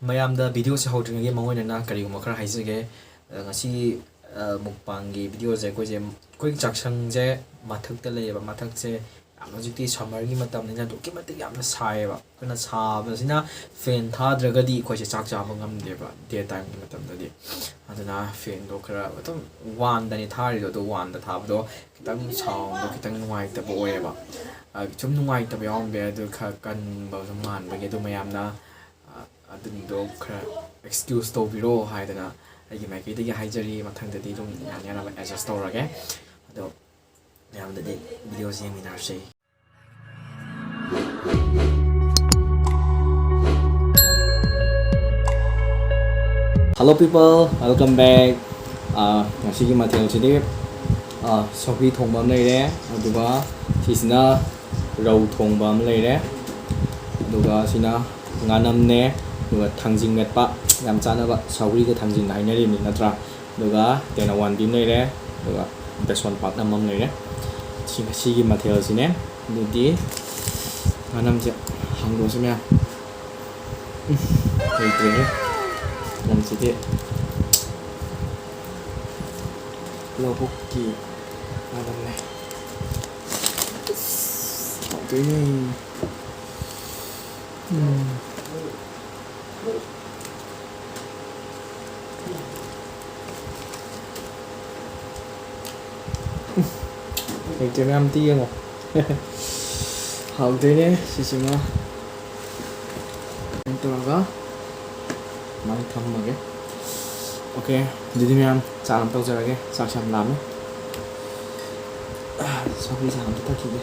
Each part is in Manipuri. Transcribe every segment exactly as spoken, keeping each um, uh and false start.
ꯃꯌꯥꯝꯗ videoꯁꯦ ꯍꯧꯗ꯭ꯔꯤꯉꯩꯒꯤ ꯃꯥꯡꯑꯣꯏꯅꯅ ꯀꯔꯤꯒꯨꯝꯕ ꯈꯔ ꯍꯥꯏꯖꯒꯦ꯫ ꯑ, ꯉꯁꯤ, ꯑ, mukbangꯒꯤ videoꯁꯦ ꯑꯩꯈꯣꯏꯁꯦ, ꯑꯩꯈꯣꯏꯒꯤ ꯆꯥꯛꯁꯪꯁꯦ ꯃꯊꯛꯇ ꯂꯩꯌꯦꯕ꯫ ꯃꯊꯛꯁꯦ ꯌꯥꯝ, ꯍꯧꯖꯤꯛꯇꯤ summerꯒꯤ ꯃꯇꯝꯅꯤꯅ ꯑꯗꯨꯛꯀꯤ ꯃꯇꯤꯛ ꯌꯥꯝꯅ ꯁꯥꯏꯌꯦꯕ꯫ ꯑꯗꯨꯅ ꯁꯥꯕꯁꯤꯅ fan ꯊꯥꯗ꯭ꯔꯒꯗꯤ ꯑꯩꯈꯣꯏꯁꯦ ꯆꯥꯛ ꯆꯥꯕ ꯉꯝꯗꯦꯕ day timeꯒꯤ ꯃꯇꯝꯗꯗꯤ꯫ ꯑꯗꯨꯅ fanꯗꯣ ꯈꯔ ꯑꯗꯨꯝ oneꯗꯅꯤ ꯊꯥꯔꯤꯗꯣ, ꯑꯗꯣ oneꯗ ꯊꯥꯕꯗꯣ ꯈꯤꯇꯪ soundꯗꯣ ꯈꯤꯇꯪ ꯅꯨꯡꯉꯥꯏꯇꯕ ꯑꯣꯏꯌꯦꯕ꯫ ꯑ, ꯁꯨꯝ ꯅꯨꯡꯉꯥꯏꯇꯕ ꯌꯥꯎꯔꯝꯕ ꯌꯥꯏ, ꯑꯗꯨ ꯈꯔ ꯀꯟꯕ ꯁꯨꯝ ꯃꯥꯟꯕꯒꯤ꯫ ꯑꯗꯨ ꯃꯌꯥꯝꯅ, ꯑ, ꯑꯗꯨꯒꯤꯗꯣ ꯈꯔ excuse ꯇꯧꯕꯤꯔꯣ ꯍꯥꯏꯗꯅ ꯑꯩꯒꯤ ꯃꯥꯏꯀꯩꯗꯒꯤ ꯍꯥꯏꯖꯔꯤ꯫ ꯃꯊꯪꯗꯗꯤ ꯑꯗꯨꯝ ꯌꯥꯅ ꯌꯥꯅꯕ adjust ꯇꯧꯔꯒꯦ꯫ ꯑꯗꯣ ꯃꯌꯥꯝꯗꯗꯤ videoꯁꯦ ꯌꯦꯡꯃꯤꯟꯅꯔꯁꯤ꯫ Hello people, welcome back. ꯑꯥ, ꯉꯁꯤꯒꯤ ꯃꯊꯦꯜꯁꯤꯗꯤ, ꯑꯥ, ꯁꯧꯒ꯭ꯔꯤ ꯊꯣꯡꯕ ꯑꯃ ꯂꯩꯔꯦ, ꯑꯗꯨꯒ ꯁꯤꯁꯤꯅ ꯔꯧ ꯊꯣꯡꯕ ꯑꯃ ꯂꯩꯔꯦ, ꯑꯗꯨꯒ ꯁꯤꯅ ꯉꯥꯅꯝꯅꯦ, ꯑꯗꯨꯒ ꯊꯥꯡꯖꯤꯡ ꯃꯦꯠꯄ, ꯌꯥꯝ ꯆꯥꯅꯕ, ꯁꯧꯒ꯭ꯔꯤꯒ ꯊꯥꯡꯖꯤꯡꯒ ꯍꯥꯏꯅꯔꯤꯕꯅꯤ ꯅꯠꯇ꯭ꯔꯥ? ꯑꯗꯨꯒ ꯇꯦꯅꯋꯥꯟꯕꯤ ꯑꯃ ꯂꯩꯔꯦ, ꯑꯗꯨꯒ ꯕꯦꯁꯣꯟ ꯄꯥꯛꯅꯝ ꯑꯃ ꯂꯩꯔꯦ꯫ ꯁꯤ ꯉꯁꯤꯒꯤ ꯃꯊꯦꯜꯁꯤꯅꯦ꯫ ꯑꯗꯨꯗꯤ ꯉꯥꯅꯝꯁꯦ ꯍꯥꯡꯗꯣꯛꯑꯁꯤ ꯃꯌꯥꯝ꯫ ꯎꯝ, ꯂꯩꯇ꯭ꯔꯦꯍꯦ꯫ ꯉꯥꯅꯝꯁꯤꯗꯤ ꯂꯧꯕꯨꯛꯀꯤ ꯉꯥꯅꯝꯅꯦ꯫ ꯍꯥꯎꯗꯣꯏꯅꯦ꯫ ꯎꯝ꯫ ꯂꯩꯇ꯭ꯔꯦ ꯃꯌꯥꯝ, ꯑꯝꯇ ꯌꯦꯡꯉꯣ꯫ ꯍꯥꯎꯗꯣꯏꯅꯦ ꯁꯤꯁꯤꯃ꯫ ꯀꯩꯅꯣ ꯇꯧꯔꯒ ꯑꯗꯨꯃꯥꯏꯅ ꯊꯝꯃꯒꯦ꯫ Okay, ꯑꯗꯨꯗꯤ ꯃꯌꯥꯝ ꯆꯥ ꯑꯃ ꯇꯧꯖꯔꯒꯦ, ꯆꯥꯛꯁꯦ ꯌꯥꯝ ꯂꯥꯝꯃꯦ꯫ ꯁꯧꯒ꯭ꯔꯤ ꯆꯥ ꯑꯝꯇ ꯊꯛꯈꯤꯒꯦ꯫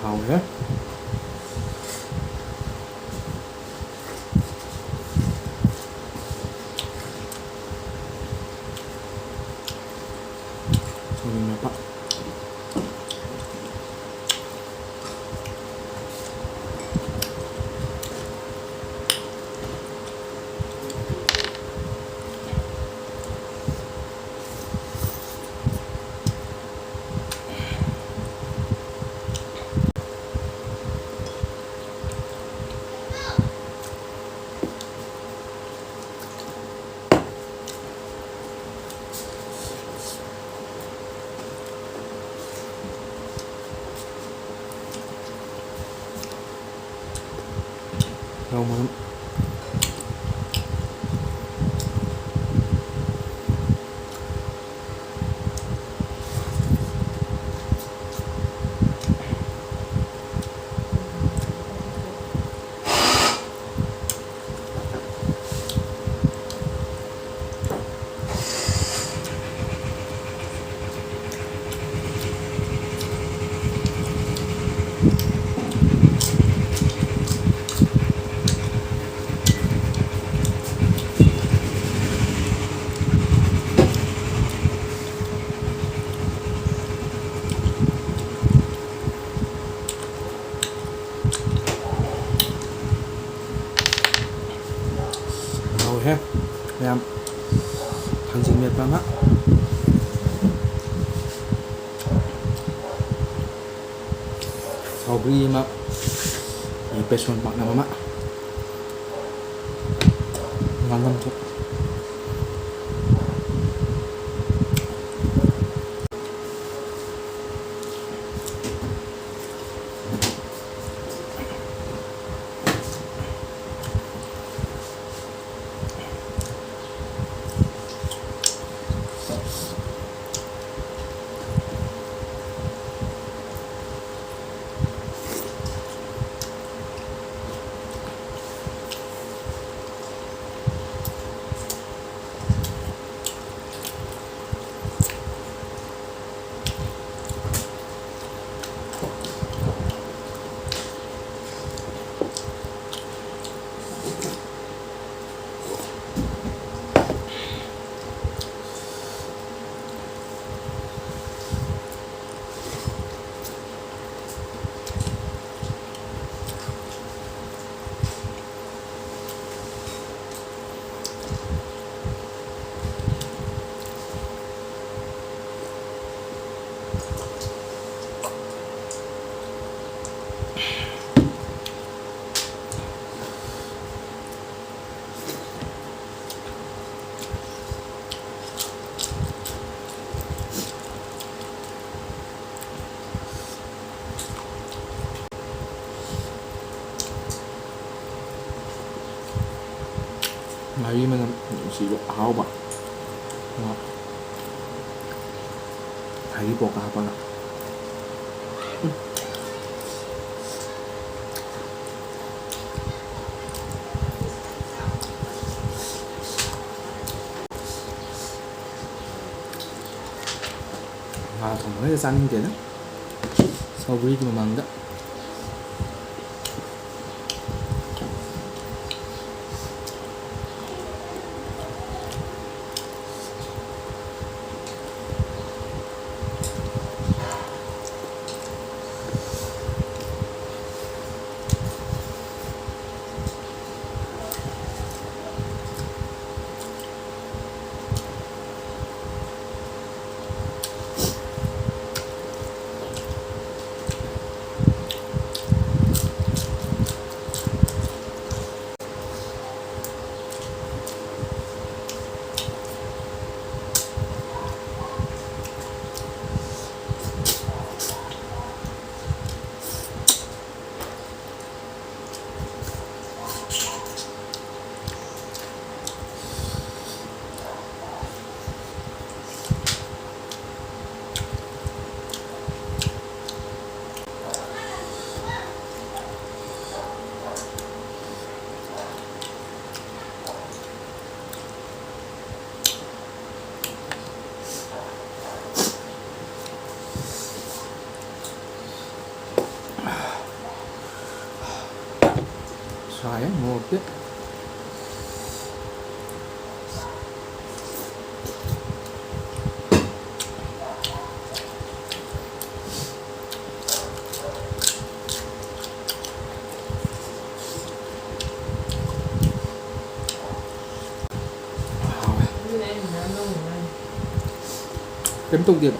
ꯍꯥꯎꯔꯦ꯫ ꯁꯣꯏꯕꯨꯝ ꯃꯦꯠꯄ꯫ ꯔꯧ ꯃꯔꯨꯝ꯫ ꯍꯥꯎꯋꯦꯍꯦ ꯃꯌꯥꯝ꯫ ꯊꯥꯡꯖꯤꯡ ꯃꯦꯠꯄ ꯑꯃ꯫ ꯁꯧꯒ꯭ꯔꯤ ꯑꯃ, ꯕꯦꯁꯣꯟ ꯄꯥꯛꯅꯝ ꯑꯃ, ꯉꯥꯅꯝꯁꯨ꯫ ꯉꯥꯔꯤ ꯃꯅꯝ ꯅꯨꯡꯁꯤꯕ ꯑꯍꯥꯎꯕ꯫ ꯉꯥ꯫ ꯍꯔꯤꯕꯣꯞꯀ ꯍꯥꯞꯄꯒ꯫ ꯎꯝ꯫ ꯉꯥ ꯊꯣꯡꯕꯒ ꯆꯥꯅꯤꯡꯗꯦꯗ꯫ ꯁꯧꯒ꯭ꯔꯤꯒꯤ ꯃꯃꯥꯡꯗ꯫ ꯁꯥꯏꯌꯦ ꯃꯣꯔꯣꯛꯇꯤ꯫ ꯍꯥꯎꯋꯦ꯫ ꯀꯩꯝ ꯇꯧꯗꯦꯕ꯫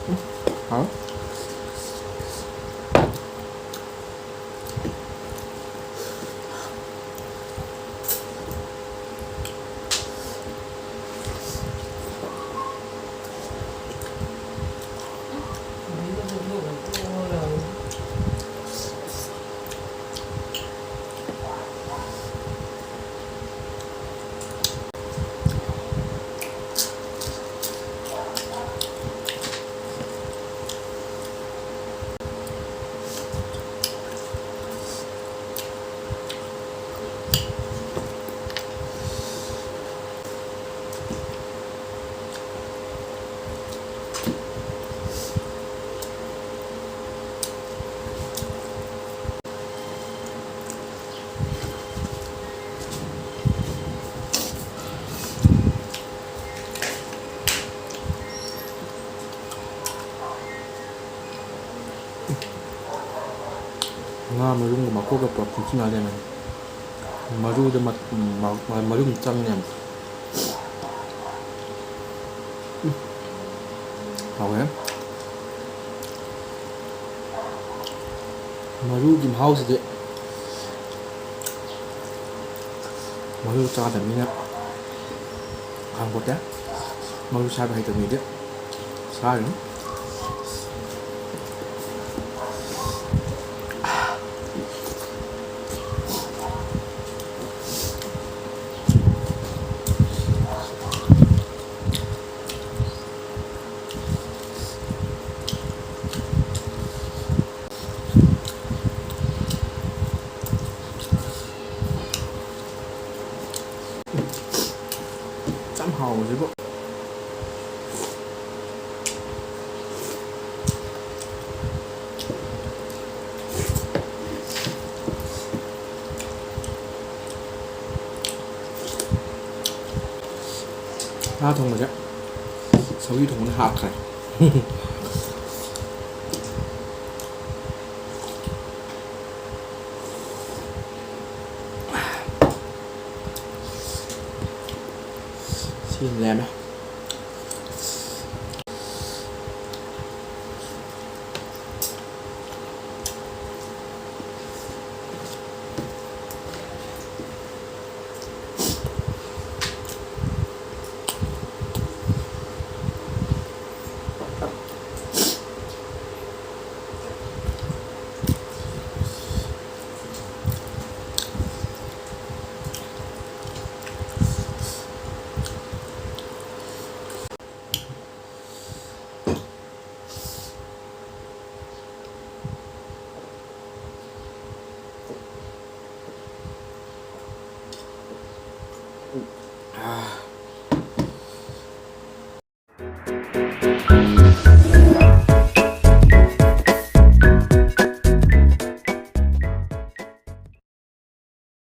ꯎꯝ, ꯍꯥꯎꯋꯦ꯫ ꯉꯥ ꯃꯔꯨꯝꯒ ꯃꯀꯣꯛꯀ ꯄꯨꯂꯞ ꯄꯨꯟꯁꯤꯟꯅ ꯂꯩꯔꯝꯃꯦ꯫ ꯃꯔꯨꯗ ꯃ-, ꯃ-, ꯃꯔꯨꯝ ꯆꯪꯉꯦꯕ꯫ ꯎꯝ꯫ ꯍꯥꯎꯋꯦ꯫ ꯃꯔꯨꯒꯤ ꯃꯍꯥꯎꯁꯤꯗꯤ ꯃꯔꯨ ꯆꯥꯗꯕꯅꯤꯅ ꯈꯪꯄꯣꯠꯇꯦ꯫ ꯃꯔꯨ ꯁꯥꯏꯕ ꯍꯩꯇꯕ ꯃꯤꯗꯤ ꯁꯥꯔꯨꯅꯨ꯫ ꯌꯥꯝ ꯍꯥꯎꯕꯁꯤꯕꯨ꯫ ꯉꯥ ꯊꯣꯡꯕꯁꯦ ꯁꯧꯒ꯭ꯔꯤ ꯊꯣꯡꯕꯅ ꯍꯥꯞꯈ꯭ꯔꯦ꯫ ꯁꯤ ꯂꯦꯝꯃꯦ꯫